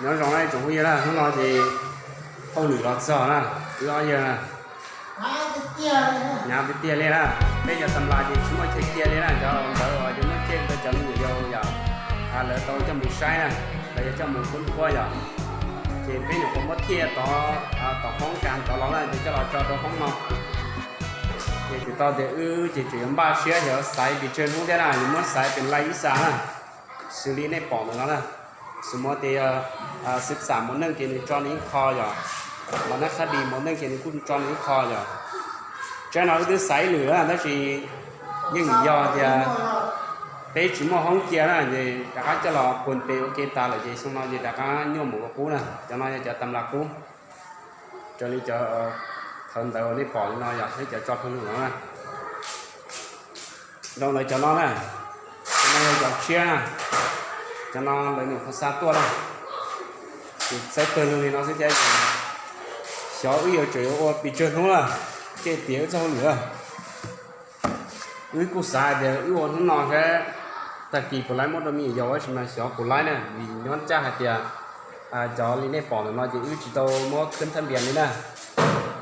Nyob zoo na tsoom phooj ywg na, hnub no ces hauj lwm los txog na, wb ob yawg na, hnyav tiag tiag li na. Peb cov tas nplas ces tsis muaj chaw cia li na, cov ntawd uas yog muaj ceg rau cov me nyuam yaus yom, lawv tau coj mus saib na, lawv yuav coj mus kub npua yom. Ces peb nyuam qhuav muab thiaj tod, tom hoob kas tod los na, ces coj los tso rau hoob no. Ces txhais tau tias wb ces tseem yuav npaj siab yuav xaiv pes tsawg hnub thiab na, yuav muab xaiv pes laij ib xas na, xws li nej pom ntawm no na. Xws li tias yog xib xam mus neej ces nws tso nws ib qho yom, los nab qhab dis mus neej ces nws kuj tso nws ib qho yom. Tsaib no wb twb xaiv ib lwm na, tab sis yeej yog tias peb tsis muaj hoob cia na, ces rov qab coj los puag pes ua ke tas lawm ces xyoo no ces rov qab nyuaj mus ua qub na. Cov no yog cov tas nplas qub, raws li cov thawv ntawd uas nej pom li no yog peb cov tso pawg lug no na. Dhau ntawd cov no na, cov no yog cov tshiab na, cov no lawv nyuam qhuav xa tuaj na. Ces txawb pawg lug li no xwb thiab, xyov wb yuav tsum yuav ua pes tsawg hnub na, thiaj tiav wb txoj hauj lwm. Wb kuj xav hais tias wb ua hnub no saib tag kis puas laib muab rau me nyuam yaus, tab sis mas xyov puas laib na, vim nyob ncaj hais tias cov li nej pom ntawm no ces wb tsis tau muab khwb thab npias li na,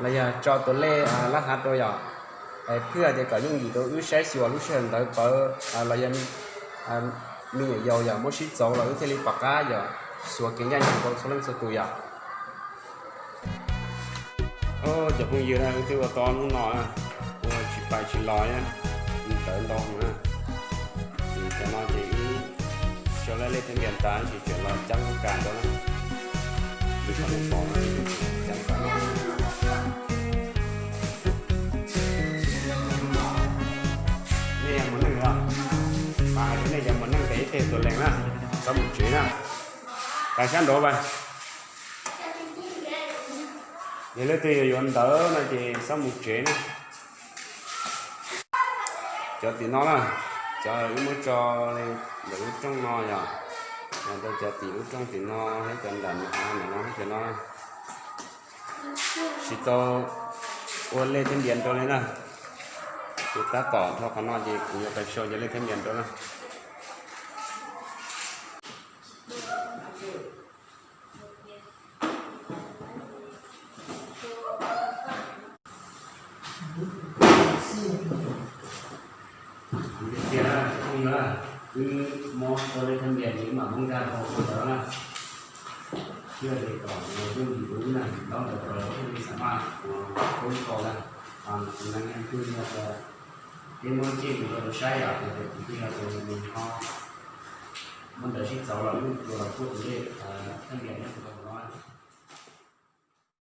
los yog tso tus lej lab hav rau yom, phwj tias kom yooj yim rau wb saib xyuas lub sij hawm ntawd pawv los yog me nyuam yaus yog muab sib txauv los wb thiaj li pom qab yog xuas kev ncaj ncees rau txhua leej txhua tus yom. Cov phooj ywg na, wb twb ua tau hnub no na, ua tsis pais tsis los na, ntawv ntau heev na. Ces cov no ces wb sau lej thab npias tas ces tseem los cab lub kas rau na. Wb sau lub kas no, cab lub kas no. Nej yog mus neej los? Mas yog nej cov mus neej ces ib teg tus lees na, txhob mus tsev na. Pais sab nraud pais. Yog leej twg yuav yuav ntawv no ces txhob mus tsev na. Cov tim no na, cov wb muab tso li ntawm lub rooj no yog, yog rau cov tim lub rooj tim no thiab cov nram no, nram no thiab cov no. Tsis tau ua lej thab npias rau li na. Ces tab tom dhau qhov no ces kuv yuav pais sau cov lej thab npias rau na. Tiag na, wb muab tau lej thab npias ces wb mam muab nkag rau hauv ntawd na. Thiaj li kom yooj yim rau wb na, ntaub ntawv rau wb thiaj li xam maj ua koob hau na. Tus neeg twg yog tias peb muab ceg mus rau saib yom, tias tus twg yog tus nws ho muab ntawv sib txauv los wb tua los kuj tus lej thab npias nyob rau